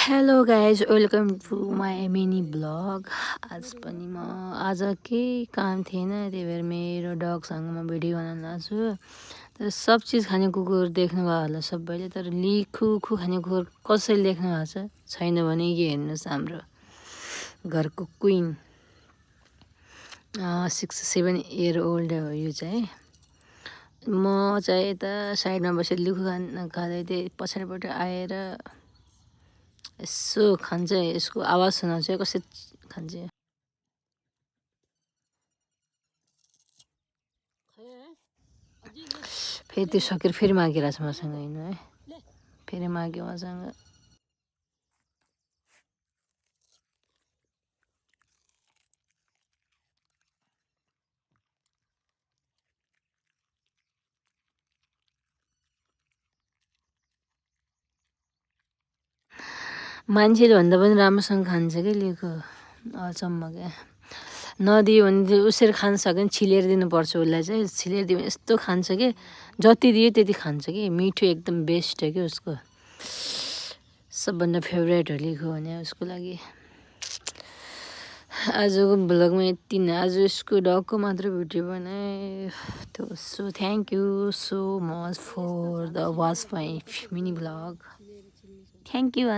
Hello guys welcome to my mini blog. आज केही काम थिएन, त्यही भएर मेरो डगसँग म भिडियो बनाउन लाग्छु। तर सब चिज खाने कुकुर देख्नुभयो होला सबैले, तर लिखुखु खाने कुकुर कसैले देख्नु भएको छैन भने यो हेर्नुहोस्, हाम्रो घरको क्विन 6-7 इयर ओल्ड हो यो चाहिँ। म चाहिँ यता साइडमा बसेर लिखु खाँदै थिएँ, पछाडिबाट आएर यसो खान्छ। यसको आवाज सुनाउँछ कसरी खान्छ। फेरि त्यो सकेर फेरि मागिरहेछ मसँग, होइन है, फेरि माग्यो मसँग। मान्छेले भन्दा पनि राम्रोसँग खान्छ क्या लिएको, अचम्म क्या। नदियो भने चाहिँ उसरी खान सक्यो भने छिलेर दिनुपर्छ उसलाई चाहिँ। छिलेर दियो भने यस्तो खान्छ कि जति दियो त्यति खान्छ कि। मिठो एकदम बेस्ट हो कि उसको, सबभन्दा फेभरेट हो लिएको भने उसको लागि। आजको भ्लगमा यति नै, आज उसको डगको मात्र भिडियो बनाएँ। So thank you so much for the watch my mini vlog. Thank you